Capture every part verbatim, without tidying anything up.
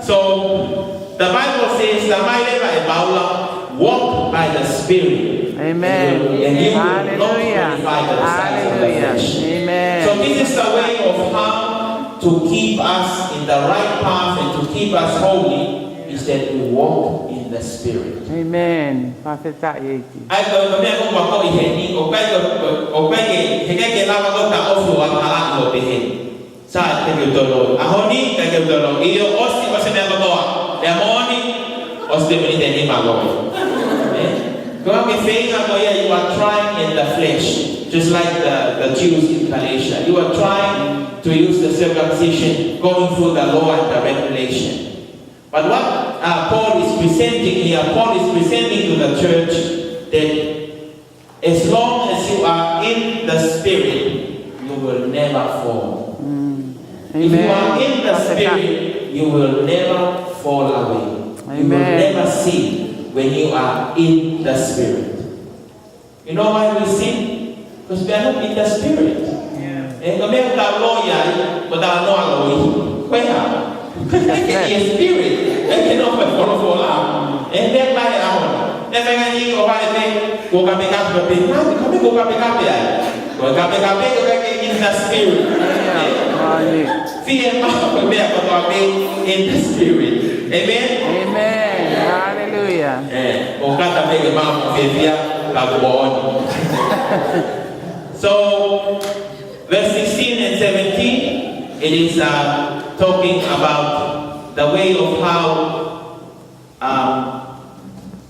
So, the Bible says, talamai leva ʻe Paula, walk by the Spirit. Amen. And you, and you will not gratify the desires of the flesh. Amen. So this is the way of how to keep us in the right path and to keep us holy, is that we walk in the Spirit. Amen. Fakafetaʻi ʻEiki. ʻA ia ko e meʻa ko ē ʻoku ou ʻi heni, ʻoku ʻikai ke, ʻoku ʻikai ke, he ʻikai ke lava ke u taʻofi ʻo angalanga ʻo pehē, sai, ʻikai ke u toe loi. ʻAho ni, ʻikai ke u toe loi. ʻIo, ʻosi, ʻosi e meʻa kotoa. Pea moʻoni, ʻosi e miniti ʻe nima loi. Eh? Ko e meʻa feinga ko ia, you are trying in the flesh, just like the, the Jews in Galatia. You are trying to use the circumcision, going through the law and the regulation. But what, uh, Paul is presenting here, Paul is presenting to the church that as long as you are in the Spirit, you will never fall. Mm. If you are in the Spirit, you will never fall away. You will never sin when you are in the Spirit. You know why we sin? Because we are not in the Spirit. Eh, ko e meʻa ʻoku tau loi ai, ko ʻetau noa loi. Ko e hā? Ko e spirit. ʻIkai ke nofo he folofola. Eh, meʻa mai ʻaho ni. Eh, meʻa ngai ko vai me, ko kapekape pē. Nani, ko e meʻa ko kapekape ai. Ko kapekape ko e in the Spirit. Eh, fiemaʻu ko e meʻa kotoa pē in the Spirit. Amen? Amen. Hallelujah. Eh, ʻoku ou kata pē ke maʻu fiefia, ka kuo ʻosi. So, verse sixteen and seventeen, it is, uh, talking about the way of how, um,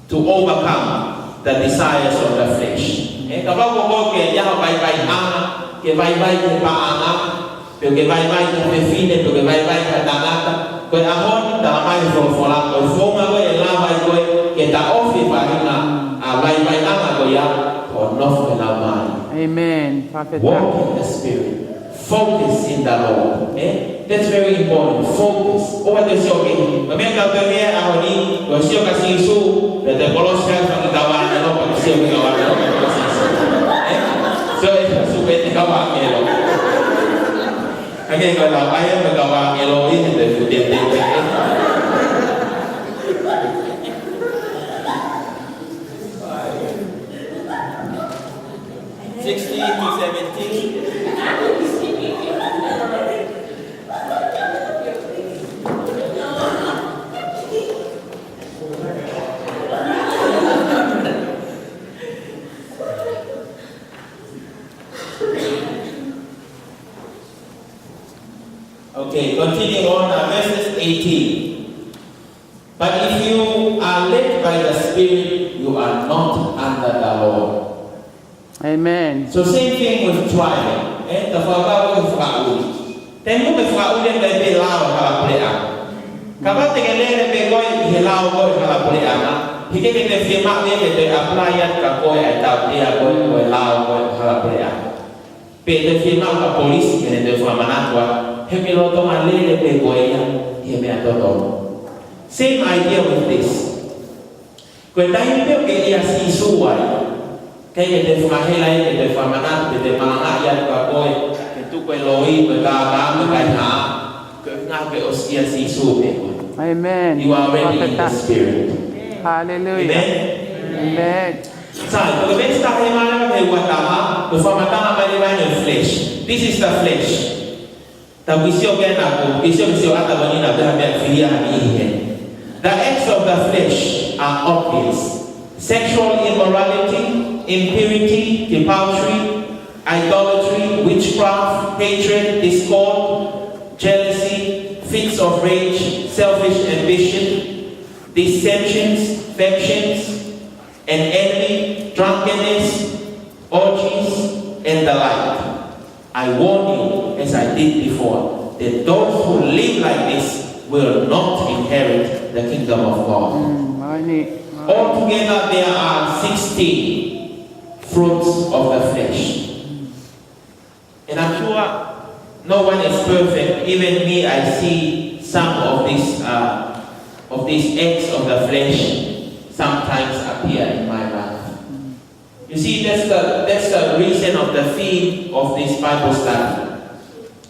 to overcome the desires of the flesh. Eh, kapau ko koe ke ʻi ai ha vaivaiʻanga, ke vaivai ki he paʻanga, pe ke vaivai ki ha fefine, pe ke vaivai ki ha tangata, ko e ʻaho ni, talamai ʻe he folofola, ko e founga ko ē ʻe lava ai koe ke taʻofi e faʻahinga ʻa e vaivaiʻanga ko ia, ko hoʻo nofo he Laumālie. Amen. Fakafetaʻi. Walk in the Spirit. Focus in the Lord. Eh? That's very important. Focus. ʻOua te ke sio ki he meʻa ʻoku tau pehē he ʻaho ni, ko e sio kia Sīsū, pea te kolosi ai e fanga kiʻi kau ʻāngelo, pea ke sio ki he kau ʻāngelo, pea ke kolosi ai Sīsū. Eh? So, ʻe sio ki he kau ʻāngelo. Ka ke kau lau ai, e kau ʻāngelo ʻi he te futia te te. Sixteen to seventeen. Okay, continue on, uh, verses eighteen. But if you are led by the Spirit, you are not under the law. Amen. So same thing with trial. Eh, ta fakapapau ko e fakaʻuli. Taimi ʻoku ke fakaʻuli ai, ʻoku ʻikai pē lao hala puleʻanga. Kapau te ke lele pē koe ʻi he lao ko ē hala puleʻanga, he ʻikai ke te fiemaʻu ia ke te apply atu kia koe ʻa e tautea ko ē ʻo e lao ko ē hala puleʻanga. Pe te fiemaʻu ha polisi ke ne toe fakamanatu atu, he ʻoku ke lolotonga lele pē koe ia ʻi he meʻa totonu. Same idea with this. Ko e taimi pē ʻoku ke ʻia Sīsū ai, ʻikai ke te fakahela ia ke te fakamanatu, ke te malangaʻi atu kia koe, ke tuku e loi, ko e kākā, ko e kaihaʻa, ko e ʻuhinga ke ʻosi ʻia Sīsū pē koe. Amen. You are already in the Spirit. Hallelujah. Amen. Amen. Sai, ko e veesi taha hiva leva ki he ua taha, ko e fakamatala mai leva ʻa e flesh. This is the flesh. Tau kiʻi sio ki ai naʻa ku, kiʻi sio, kiʻi sio ʻatā ko eni naʻa ku pehē ha meʻa fili ʻi heni. The acts of the flesh are obvious. Sexual immorality, impurity, debauchery, idolatry, witchcraft, hatred, discord, jealousy, fits of rage, selfish ambition, dissensions, factions, and envy, drunkenness, orgies, and the like. I warn you, as I did before, that those who live like this will not inherit the kingdom of God. Mm, mai ni. Altogether, there are sixteen fruits of the flesh. And I'm sure no one is perfect. Even me, I see some of these, uh, of these acts of the flesh sometimes appear in my life. You see, that's the, that's the reason of the theme of this Bible study.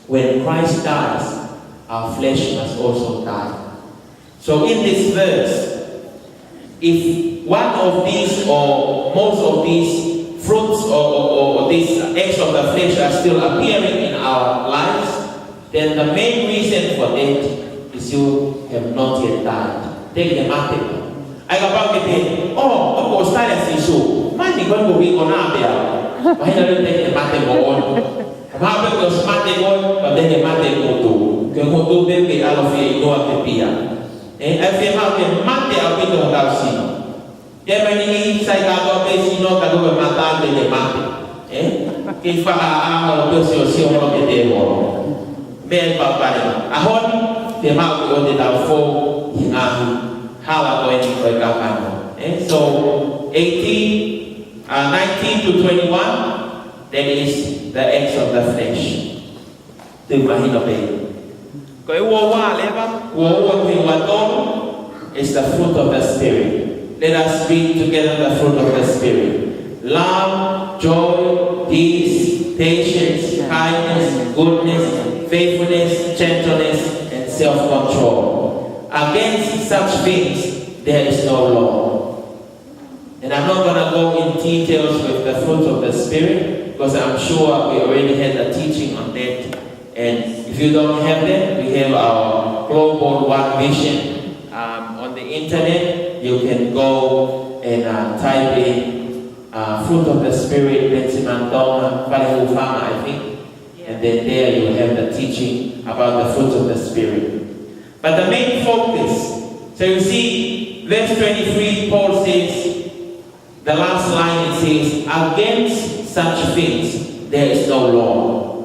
When Christ dies, our flesh must also die. So in this verse, if one of these or most of these fruits or, or, or, or these acts of the flesh are still appearing in our lives, then the main reason for that is you have not yet died. Teʻeki ke mate. ʻAi kapau ke te, oh, ʻoku ʻosi tali ʻa Sīsū. Mani ko eni ko ē ko ena pē au. Mahino lelei teʻeki ke mate moʻoni. Kapau pē kuo ʻosi mate koe, ka teʻeki ke mate e ngutu. Ko e ngutu pē ke ʻalu ʻo fie ʻi loa ke pia. Ē, ʻe fiemaʻu ke mate ʻaupito hotau sino. Ke mani i sai ka ko pe sino ka ko pe mata teʻeki ke mate. Ē? Ke faʻa ʻalu pē ʻo siosio holo ki he tēvolo. Meʻa ʻoku palopalema. ʻAho ni, fiemaʻu ke ʻoua te tau fou ʻi he ngaahi hala ko eni ko e kakano. Ē? So, eighteen, uh, nineteen to twenty-one, that is the acts of the flesh. Tui mahino pē. Ko e ua ua leva, ua ua ki he ua tolu, is the fruit of the Spirit. Let us read together the fruit of the Spirit. Love, joy, peace, patience, kindness, goodness, faithfulness, gentleness, and self-control. Against such things there is no law. And I'm not gonna go in details with the fruits of the Spirit, because I'm sure we already had a teaching on that. And if you don't have that, we have our Global One Vision, um, on the internet. You can go and, uh, type in, uh, fruit of the Spirit, Benjamin Doma, Fale Hūfanga, I think. And then there you have the teaching about the fruits of the Spirit. But the main focus, so you see, verse twenty-three, Paul says, the last line it says, "Against such things there is no law."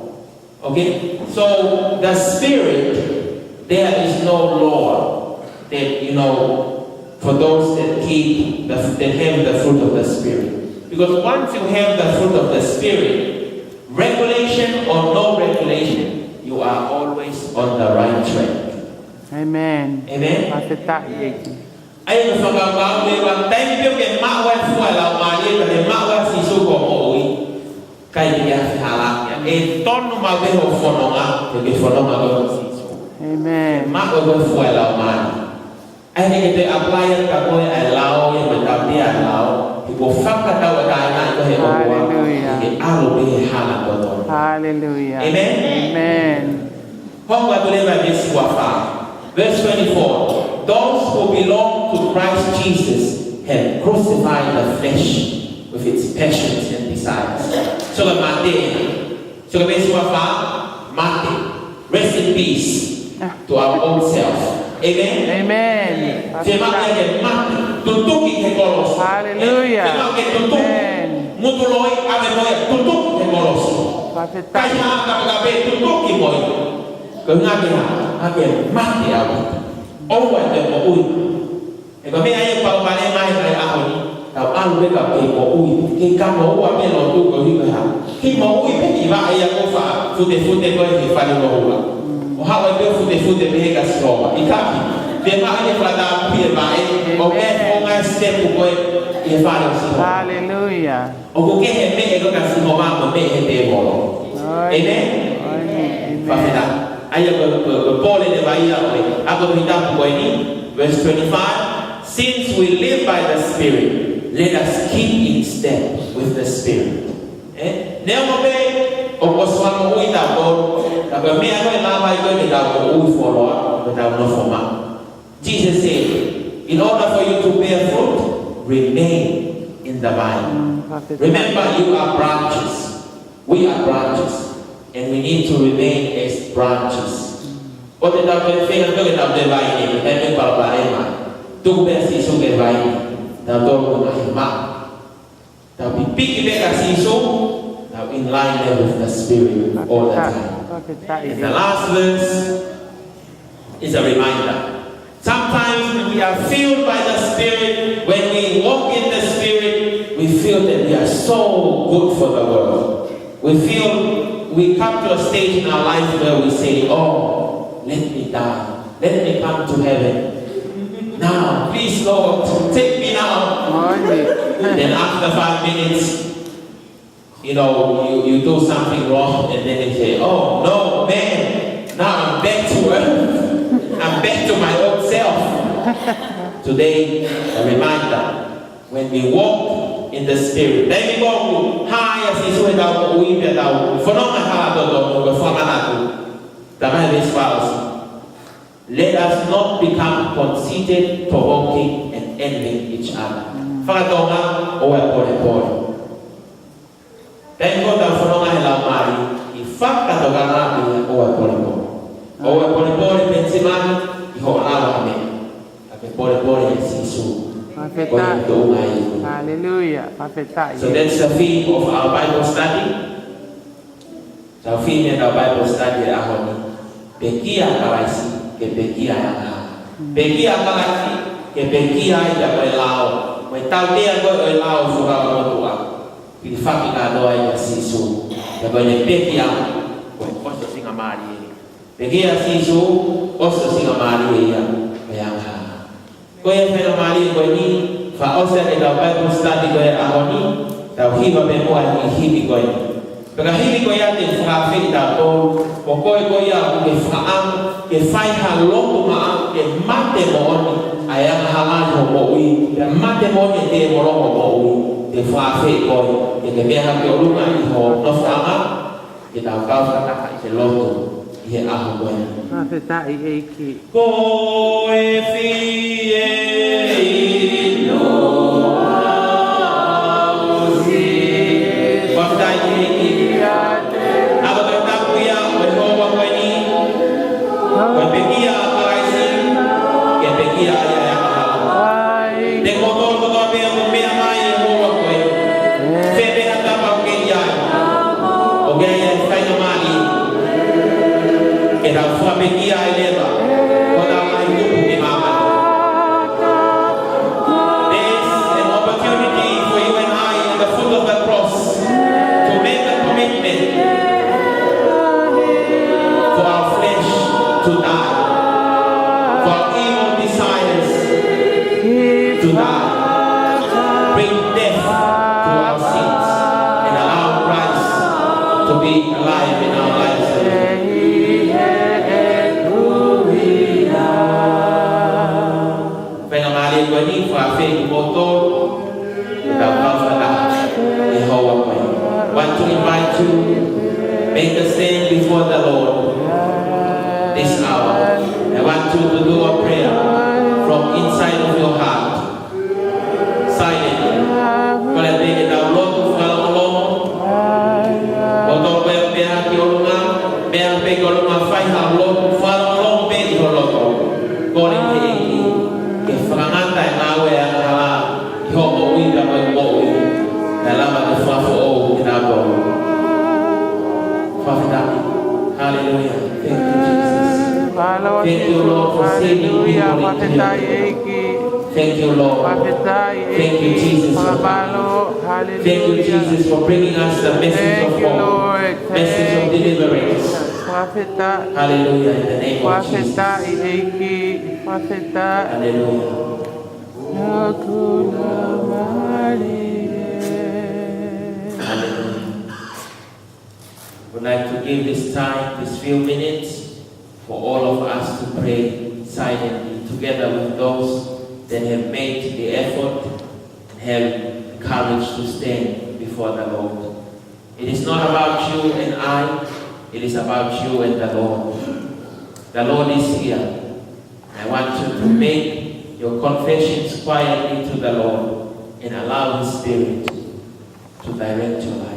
Okay? So the Spirit, there is no law that, you know, for those that keep, the, that have the fruit of the Spirit. Because once you have the fruit of the Spirit, regulation or no regulation, you are always on the right track. Amen. Amen. Fakafetaʻi ʻEiki. ʻAi ke fakakaukau leva, taimi pē ʻoku ke maʻu ai e fua e Laumālie, ka ke maʻu ai ʻa Sīsū ko ho moʻui, ʻikai ke ʻi ai ha fehalaaki. ʻE tonu maʻu pē hoʻo fononga, ke ke fononga koe mo Sīsū. Amen. Maʻu e fua e Laumālie. ʻAi ke te apply atu kia koe ʻa e lao ia mo e tautea ʻa e lao, he kuo fakatauʻatāinaʻi koe ʻe he ʻOtua, Hallelujah. Ke ke ʻalu pē he hala totonu. Hallelujah. Amen? Amen. Hoko atu leva e veesi ua fā. Verse twenty-four. Those who belong to Christ Jesus have crucified the flesh with its passions and desires. So ko e mate. So ko e veesi ua fā, mate. Rest in peace to our old self. Amen? Amen. Fiemaʻu ke mate, tutuki he kolosi. Hallelujah. Fiemaʻu ke tutuki. Amen. Ngutu loi, ʻave mo ia, tutuki he kolosi. Fakafetaʻi. Kaihaʻa kapekape, tutuki mo ia. Ko e ʻuhinga ke hā, ke mate ʻaupito. ʻOua te ke moʻui. He ko e meʻa ia ʻoku palopalema ai ʻa e ʻaho ni, tau ʻalu pē ka kei moʻui, kei kamoua pē lotu ko e ʻuhinga hā. Kei moʻui pē ki he vaʻe ia ʻoku faʻa futefute ko ē he fale ʻo Sihova. ʻO haʻu ai pē ʻo futefute pē he ka Sihova. ʻIkai, te maʻu e fakatāpui e vaʻe, ʻo ke fonga e sitepu ko ē ʻi he fale ʻo Sihova. Hallelujah. ʻOku kehe e meʻa ko ē ka Sihova mo e meʻa he tēvolo. Amen. Amen? Amen. Fakafetaʻi. ʻA ia ko, ko, ko Paul ʻene vaʻinga ʻo e ako Tohitapu ko eni, verse twenty-five, "Since we live by the Spirit, let us keep in step with the Spirit." Ē? Neongo pē ʻoku ʻosi fakamoʻui kitautolu, ka ko e meʻa ko ē ʻe lava ai ko ē ke tau moʻui fuoloa, ke tau nofo maʻu. Jesus said, "In order for you to bear fruit, remain in the vine." Mm, fakafetaʻi. Remember, you are branches. We are branches. And we need to remain as branches. ʻOua te tau feinga ke tau toe vaine, he taimi ʻoku palopalema. Tuku pē ʻa Sīsū ke vaine. Tautolu ko e ngaahi maʻu. Tau pipiki pē kia Sīsū, tau in line there with the Spirit all the time. Fakafetaʻi. And the last verse is a reminder. Sometimes when we are filled by the Spirit, when we walk in the Spirit, we feel that we are so good for the world. We feel we come to a stage in our life where we say, "Oh, let me die. Let me come to heaven. Now, please, Lord, take me now." Amen. Then after five minutes, you know, you, you do something wrong, and then they say, "Oh, no, man, now I'm back to earth. I'm back to my old self." Today, a reminder, when we walk in the Spirit. Taimi ko ē ʻoku hā ai ʻa Sīsū heʻetau moʻui pea tau fononga he hala totonu, ko e fakamanatu. Talamai ʻe he veesi fakaʻosi: Let us not become conceited, provoking and envying each other. Fakatonga, ʻoua ʻe polepole. Taimi ko ē ʻoku tau fononga he Laumālie, ʻi he fakatokanga pē ia, ʻoua ʻe polepole. ʻOua ʻe polepole, Penisimani, ʻi hoʻo lava ha meʻa. Ka ke polepole ʻia Sīsū. Fakafetaʻi. Ko ia ʻoku tō mai. Haleluia. Fakafetaʻi. So that's the theme of our Bible study. Tau theme ʻetau Bible study he ʻaho ni: Pekia ʻa Kalaisi, ke pekia ʻa e angahala. Pekia ʻa Kalaisi, ke pekia ʻa e, ko e lao. Ko e tautea ko ē ʻo e lao fakamotuʻa. Pilifaki kātoa ʻia Sīsū. Pea ko ʻene pekia, ko e ʻosiʻosingamālie. Pekia ʻa Sīsū, ʻosiʻosingamālie ia, ko e angahala. Ko ia, faingamālie ko eni, fakaʻosi ʻetau Bible study ko ē he ʻaho ni, tau hiva pē muʻa e himi ko eni. Pea ko e himi ko ia te ne fakaafeʻi kitautolu, ko koe ko ia ʻoku ke fakaʻamu ke fai ha lotu maʻau ke mate moʻoni ʻa e angahala ʻi hoʻo moʻui, ke mate moʻoni e tēvolo ʻi hoʻo moʻui, te ne fakaafeʻi koe ke ke meʻa hake ki ʻolunga ʻi hoʻo nofoʻanga, ke tau kau fakataha ʻi he lotu ʻi he ʻaho ko eni. Fakafetaʻi ʻEiki. Ko e fiefia ʻi he ʻaho ni. Fakafetaʻi ʻEiki. ʻAho ko e tapu ia ʻo e houa ko eni. Ko e pekia ʻa Kalaisi, ke pekia ai ʻa e angahala. Te kotoa kotoa pē ʻoku meʻa mai he houa ko eni. Fē pē ha tapa ʻoku ke ʻi ai, ʻoku ke ʻi ai e faingamālie ke tau fakapekia ai leva hotau ngaahi tupu ki māmani. There's an opportunity for you and I at the foot of the cross to make a commitment for our flesh to die, for our evil desires to die. Bring death to our sins and allow Christ to be alive in our lives again. Faingamālie ko eni, fakaafeʻi kimoutolu ke tau kau fakataha he houa ko eni. Want to invite you, make a stand before the Lord this hour. I want you to do a prayer from inside of your heart. Silent. Kole pē ke tau lotu fakalongolongo. Ko e tō pē meʻa ki ʻolunga, meʻa pē ki ʻolunga, fai ha lotu fakalongolongo pē ʻi ho loto. Kole ki he ʻEiki ke fakangata e ngāue ʻa e angahala ʻi hoʻo moʻui pea mo ʻeku moʻui, kae lava ke fakafoʻou kitautolu. Fakafetaʻi. Hallelujah. Thank you, Jesus. Thank you, Lord, for saving people into heaven. Thank you, Lord. Thank you, Jesus, for coming. Thank you, Jesus, for bringing us the message of hope, message of deliverance. Hallelujah, in the name of Jesus. Hallelujah. Hallelujah. Would like to give this time, these few minutes, for all of us to pray silently together with those that have made the effort and have the courage to stand before the Lord. It is not about you and I, it is about you and the Lord. The Lord is here. I want you to make your confessions quietly to the Lord and allow His Spirit to direct your life.